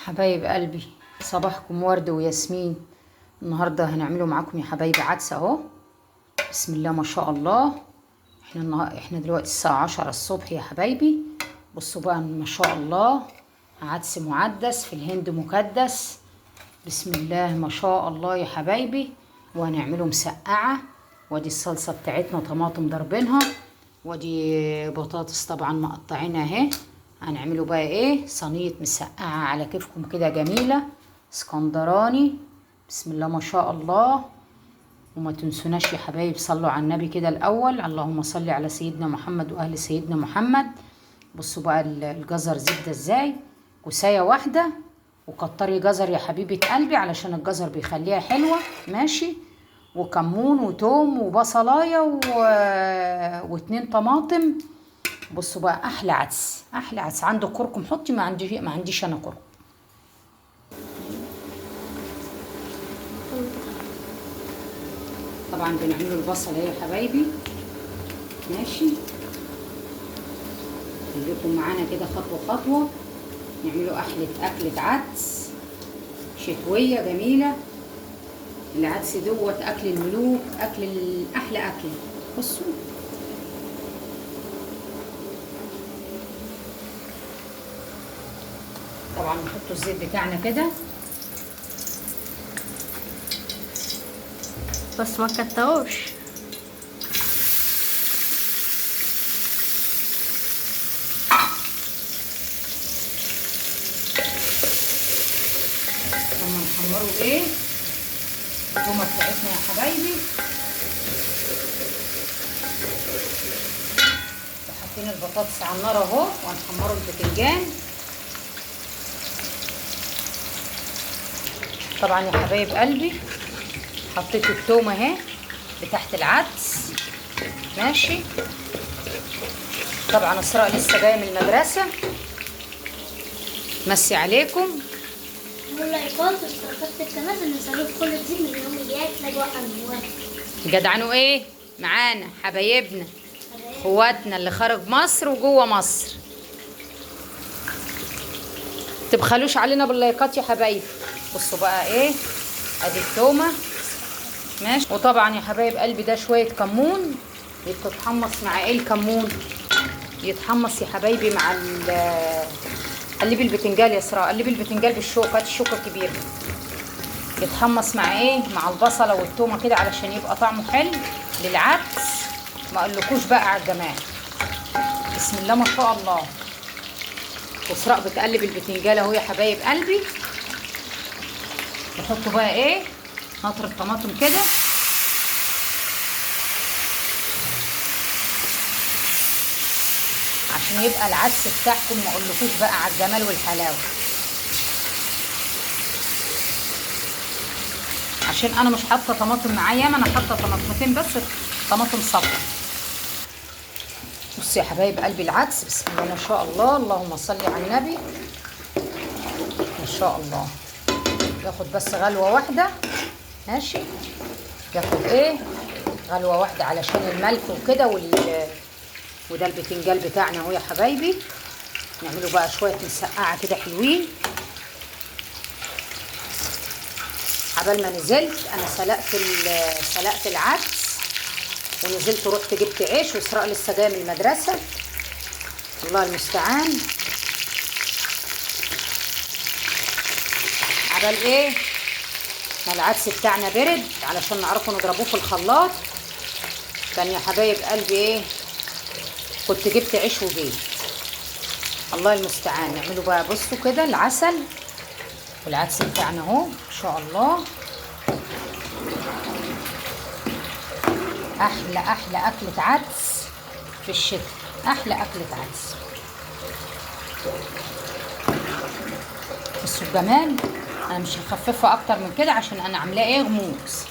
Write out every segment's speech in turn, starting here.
حبايب قلبي، صباحكم ورد وياسمين. النهارده هنعمله معاكم يا حبايبي عدس اهو. بسم الله ما شاء الله. احنا دلوقتي الساعة 10 الصبح يا حبايبي. بصوا بقى ما شاء الله، عدس معدس في الهند مكدس. بسم الله ما شاء الله يا حبايبي. وهنعمله مسقعه، وادي الصلصه بتاعتنا طماطم ضربينها، وادي بطاطس طبعا مقطعينها اهي. هنعمله بقى ايه؟ صينية مسقعه على كيفكم كده، جميلة اسكندراني. بسم الله ما شاء الله. وما تنسوناش يا حبايب، صلوا على النبي كده الاول، اللهم صل على سيدنا محمد واهل سيدنا محمد. بصوا بقى الجزر زبدة ازاي، كوسايه واحدة، وكتري جزر يا حبيبه قلبي علشان الجزر بيخليها حلوة، ماشي. وكمون وتوم وبصلايه واتنين طماطم. بصوا بقى احلى عدس، احلى عدس. عندك كركم حطي، ما عنديش انا كركم. طبعا بنعمله البصل اهي يا حبايبي، ماشي. خليكم معانا كده خطوة خطوة، نعمله احلى اكله عدس شتوية جميلة. العدس دوت اكل الملوك، اكل احلى اكل. بصوا طبعا نحط الزيت بتاعنا كده، بس ما كتروش. لما نحمره ايه التومه بتاعتنا يا حبايبي. وحاطين البطاطس على النار اهو، وهنحمره البتنجان. طبعا يا حبايب قلبي حطيت التومه اهي بتاعت العدس، ماشي. طبعا اسراء لسه جاية من المدرسة، مسي عليكم. لايكات واشتراكات في القناة عشان يوصلوك كل جديد من يوميات نجوى انوار. جدعنوا ايه معانا حبايبنا اخواتنا اللي خارج مصر وجوه مصر. تبخلوش علينا باللايكات يا حبايبي. بصوا بقى ايه، ادي التومه، ماشي. وطبعا يا حبايب قلبي ده شوية كمون يتحمص مع ايه الكمون؟ يتحمص يا حبايبي مع قلبي البتنجان يا اسراء، قلبي البتنجان بالشوكة، هات الشوكة الكبيرة. يتحمص مع ايه؟ مع البصله والتومه كده علشان يبقى طعمه حلو للعدس. ما اقولكوش بقى على الجمال، بسم الله ما شاء الله. اسراء بتقلب البتنجان اهو يا حبايب قلبي. نحطه بقى ايه؟ نطر الطماطم كده. عشان يبقى العدس بتاعكم ما اقولكوش بقى على الجمال والحلاوه. عشان انا مش حاطه طماطم معايا، ما انا حاطه طماطمتين بس، طماطم صفرا. بصوا يا حبايب قلبي العدس، بسم الله ما شاء الله، اللهم صل على النبي. ما شاء الله. ياخد بس غلوه واحدة، ماشي. ياخد ايه؟ غلوه واحدة علشان الملح وكده. وده البتنجان بتاعنا اهو يا حبايبي. نعمله بقى شوية مسقعه كده حلوين. عبال ما نزلت انا سلقت العدس، ونزلت ورحت جبت عيش، واسراء لسه جاية من المدرسة، الله المستعان. عبال ايه ما العدس بتاعنا برد علشان نعرفه نضربوه في الخلاط. كان يا حبايب قلبي ايه، كنت جبت عيش وبيض، الله المستعان. نعمله بقى بصوا كده العسل والعدس بتاعنا اهو ان شاء الله. احلى احلى اكلة عدس في الشتاء، احلى اكلة عدس. بصوا الجمال. انا مش هخففها اكتر من كده عشان انا عاملاه ايه غموس.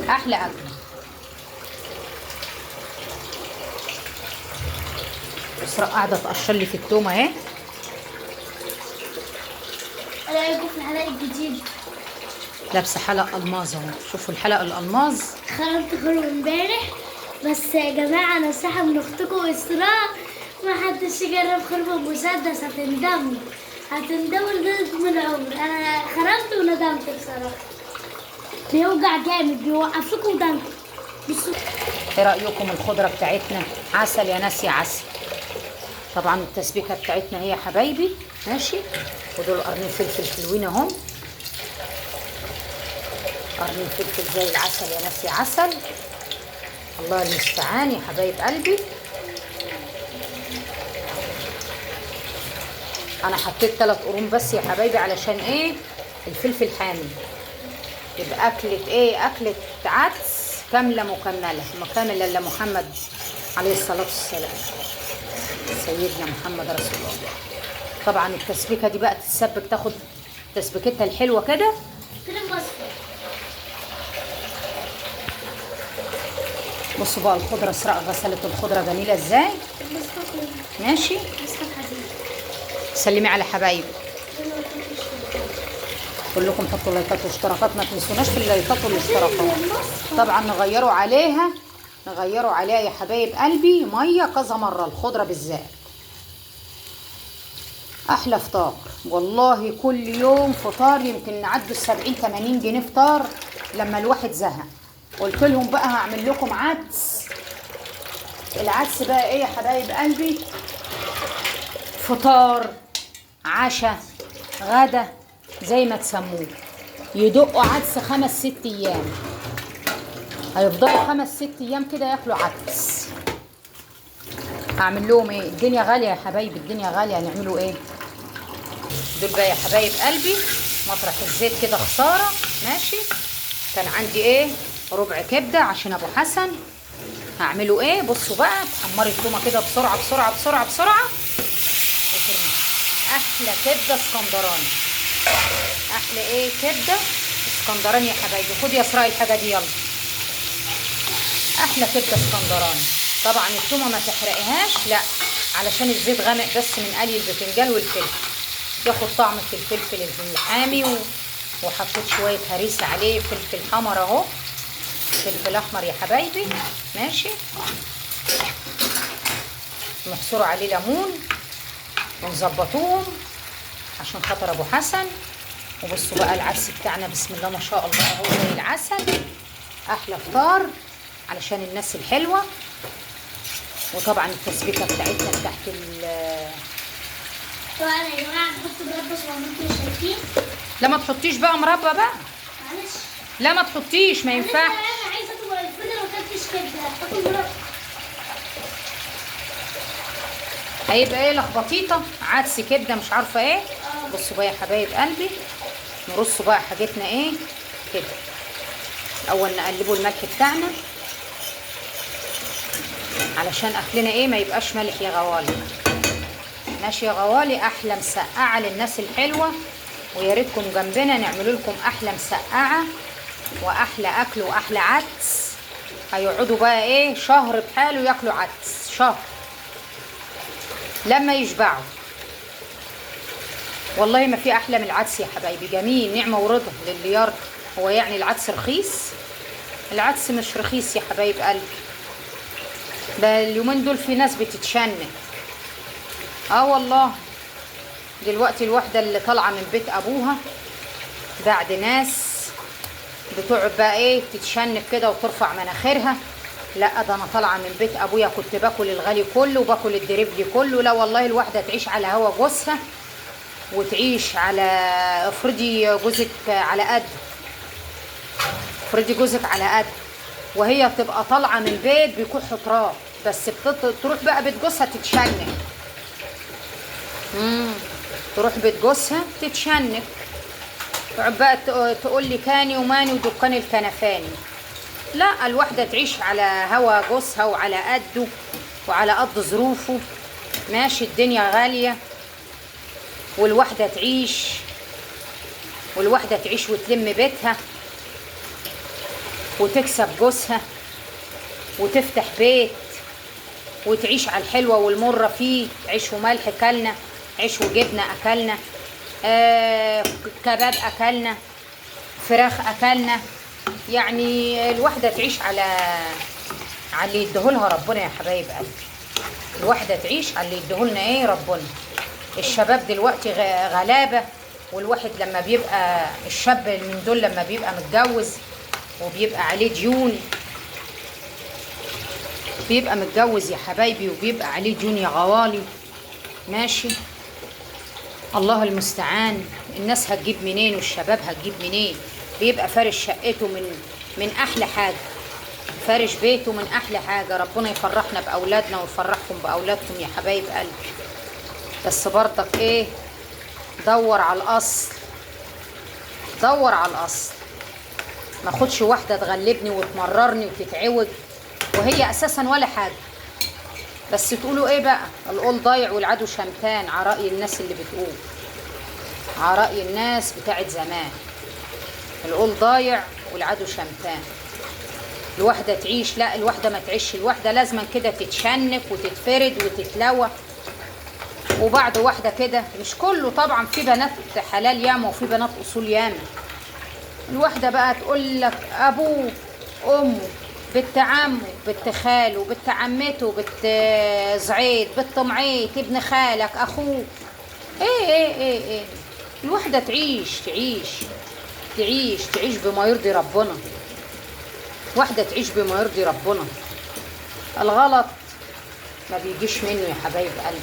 احلى اكله. اسراء قاعدة تقشر لي في التومه اهي. الاقيكم في الحلقة الجديدة. لابسه حلق الماظ اهو، شوفوا الحلق الالماظ. خرمت خرم امبارح بس يا جماعة نصيحة من اختكم اسراء، ما حدش يجرب خرم المسدس، هتندموا هتندموا لندم العمر. انا خرمت وندمت بصراحة، بيوجع جامد، بيوقف لكم دمكم. بصوا ايه رايكم الخضرة بتاعتنا؟ عسل يا ناس يا عسل. طبعا التسبيكه بتاعتنا هي يا حبايبي ماشي. ودول قرنين فلفل حلوين اهم، قرنين فلفل زي العسل يا ناس يا عسل. الله المستعان يا حبايب قلبي. انا حطيت 3 قرون بس يا حبايبي علشان ايه؟ الفلفل حامي. يبقى اكله ايه؟ اكله عدس كاملة مكملة، مكامله الا محمد عليه الصلاة والسلام، سيدنا محمد رسول الله. طبعا التسبيكه دي بقى تتسبك، تاخد تسبيكتها الحلوة كده. بصوا بقى الخضرة، اسراء غسلت الخضرة جميلة ازاي. ماشي، سلمي على حبايبي كلكم، حطوا لايكات واشتراكات، ما تنسوناش في اللايكات والاشتراكات. طبعا نغيروا عليها، نغيروا عليها يا حبايب قلبي مية كذا مرة، الخضرة بالذات. احلى فطار والله، كل يوم فطار يمكن نعدوا 70-80 جنيه فطار لما الواحد زهق. قلت لهم بقى هعمل لكم عدس. العدس بقى ايه يا حبايب قلبي؟ فطار، عشاء، غدا، زي ما تسموه. يدقوا عدس 5-6 ايام، هيفضلوا 5-6 ايام كده ياكلوا عدس. هعمل لهم ايه؟ الدنيا غالية يا حبايب، الدنيا غالية، هنعملوا ايه؟ دول بقى يا حبايب قلبي مطرح الزيت كده خسارة. ماشي، كان عندي ايه؟ ربع كبده عشان ابو حسن. هعمله ايه؟ بصوا بقى، تحمري التومه كده بسرعة بسرعة بسرعة بسرعة وترمي. احلى كبده اسكندراني، احلى ايه؟ كبده اسكندراني يا حبايبي. خدي يا اسراء الحاجة دي يلا، احلى كبده اسكندراني. طبعا التومه ما تحرقيهاش، لا، علشان الزيت غامق بس من قلي البتنجان والفلفل، ياخد طعم في الفلفل الحامي. وحطيت شوية هريسه عليه، فلفل حمر اهو، فلفل احمر يا حبايبي. ماشي، نحصروا عليه ليمون ونظبطوهم عشان خاطر ابو حسن. وبصوا بقى العدس بتاعنا بسم الله ما شاء الله اهو زي العسل. احلى فطار علشان الناس الحلوة. وطبعا التسبيكه بتاعتنا بتاعت ال طبعا يا جماعة نحط مربى زي ما انتم شايفين. لا ما تحطيش بقى مربى بقى، معلش، لا ما تحطيش، ما ينفعش. انا عايزه اكل الفطيره، ما اكلتش كبده، اكل مربى. هيبقى ايه؟ لخبطيطه، عدس كبده مش عارفه ايه. بصوا بقى يا حبايب قلبي، نرص بقى حاجتنا ايه كده. الاول نقلبه الملح بتاعنا علشان اكلنا ايه ما يبقاش مالح يا غوالي. ماشي يا غوالي، احلى مسقعه للناس الحلوة، ويا ريتكم جنبنا نعمل لكم احلى مسقعه واحلى اكل واحلى عدس. هيقعدوا بقى ايه شهر بحاله ياكلوا عدس، شهر لما يشبعوا. والله ما في احلى من العدس يا حبايبي، جميل، نعمه ورضا للي يرضى. هو يعني العدس رخيص؟ العدس مش رخيص يا حبايب قلبي. ده اليومين دول في ناس بتتشنك. والله دلوقتي الواحدة اللي طالعه من بيت ابوها بعد ناس بتقعد بقى ايه تتشنك كده وترفع مناخيرها. لا ده انا طالعه من بيت ابويا كنت باكل الغالي كله وباكل الدريبلي كله. لا والله الواحدة تعيش على هوا جوزها وتعيش على، افرضي جوزك على قد، افرضي جوزك على قد، وهي تبقى طالعه من البيت بيكح تراب، بس تروح بقى بيت جوزها تتشنك. تروح بيت جوزها تتشنك، تقعد بقى تقول لي كاني وماني ودكان الكنفاني. لا الواحدة تعيش على هوا جوزها وعلى قده وعلى قد ظروفه. ماشي، الدنيا غالية، والواحده تعيش، والواحده تعيش وتلم بيتها وتكسب جوزها وتفتح بيت وتعيش على الحلوة والمرة فيه. عيش وملح اكلنا، عيش وجبنه اكلنا، كباب اكلنا، فراخ اكلنا. يعني الواحدة تعيش على على اللي يديهولها ربنا يا حبايب قلبي. الواحدة تعيش على اللي يديهولنا ايه ربنا. الشباب دلوقتي غلابة، والواحد لما بيبقى الشاب من دول لما بيبقى متجوز وبيبقى عليه ديون، بيبقى متجوز يا حبايبي وبيبقى عليه ديون يا غوالي، ماشي، الله المستعان. الناس هتجيب منين والشباب هتجيب منين؟ بيبقى فارش شقته من احلى حاجة، فارش بيته من احلى حاجة. ربنا يفرحنا باولادنا ويفرحكم باولادكم يا حبايب قلبي. بس برضك ايه، دور على الاصل، دور على الاصل. ما اخدش واحدة تغلبني وتمررني وتتعوج وهي اساسا ولا حاجة. بس تقولوا ايه بقى، القول ضايع والعدو شمتان، على راي الناس اللي بتقول، على راي الناس بتاعت زمان، القول ضايع والعدو شمتان. الواحدة تعيش، لا الواحدة ما تعيش، الواحدة لازما كده تتشنك وتتفرد وتتلوى. وبعد واحدة كده، مش كله طبعا، في بنات حلال ياما وفي بنات اصول ياما. الواحدة بقى تقول لك ابوه امه بنت عمه بنت خاله بنت عمته بنت زعيد بنت معيط ابن خالك اخوه، ايه ايه ايه ايه. الواحدة تعيش تعيش تعيش تعيش بما يرضي ربنا، واحدة تعيش بما يرضي ربنا. الغلط ما بيجيش منه يا حبايب قلبي.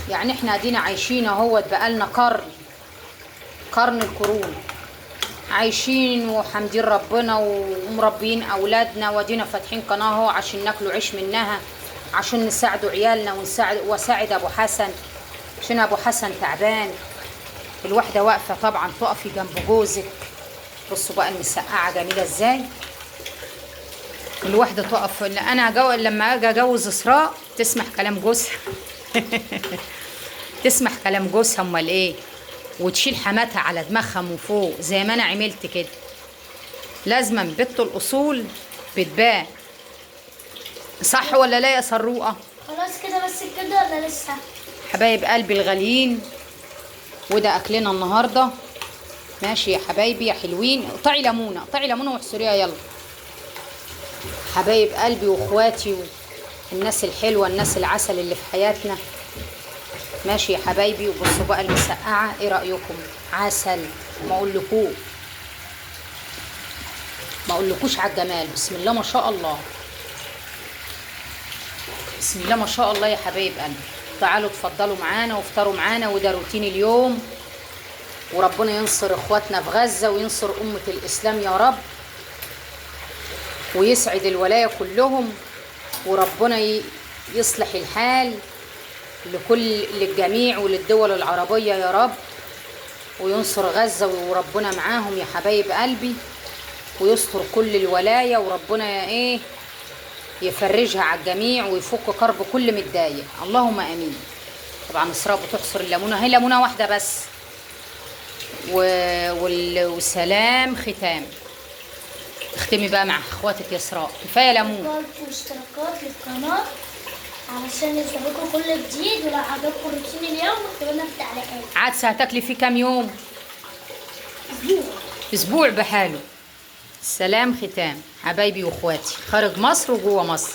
يعني احنا ادينا عايشين اهوت بقالنا قرن، قرن القرون، عايشين وحامدين ربنا ومربيين اولادنا، وادينا فاتحين قناة اهو عشان ناكلوا عيش منها، عشان نساعدوا عيالنا ونساعد واساعد ابو حسن عشان ابو حسن تعبان. الواحدة واقفة طبعا، تقفي جنب جوزك. بصوا بقى المسقعه جميلة ازاي. الواحدة تقف. انا لما اجي اجوز اسراء تسمح كلام جوزها تسمح كلام جوزها، امال ايه، وتشيل حماتها على دماغها من فوق زي ما انا عملت كده. لازما بنت الاصول بتبان، صح ولا لا يا سروقه؟ خلاص كده بس كده ولا لسه؟ حبايب قلبي الغاليين، وده اكلنا النهارده. ماشي يا حبايبي يا حلوين. اقطعي ليمونه، اقطعي ليمونه واحصريها يلا. حبايب قلبي واخواتي والناس الحلوة، الناس العسل اللي في حياتنا. ماشي يا حبايبي. وبصوا بقى المسقعه، ايه رايكم؟ عسل، ما اقولكوش، ما اقولكوش على الجمال. بسم الله ما شاء الله، بسم الله ما شاء الله يا حبايب قلبي. تعالوا اتفضلوا معانا وافطروا معانا، وده روتين اليوم. وربنا ينصر اخواتنا في غزة وينصر امه الاسلام يا رب، ويسعد الولاية كلهم، وربنا يصلح الحال لكل للجميع وللدول العربية يا رب، وينصر غزة وربنا معاهم يا حبايب قلبي، ويستر كل الولاية، وربنا ايه يفرجها على الجميع ويفك كرب كل متضايق، اللهم امين. طبعا اسراء بتحصر الليمونه، هي ليمونه واحدة بس. وسلام ختام. اختمي بقى مع اخواتك يا اسراء، كفاية ليمون. واشتراكات للقناة علشان يوصلكم كل جديد، ولو عجبكم روتين اليوم اكتبوا لنا في التعليقات. عدسة هتاكلي فيه كام يوم؟ اسبوع، اسبوع بحاله. سلام ختام حبايبي واخواتي خارج مصر وجوه مصر.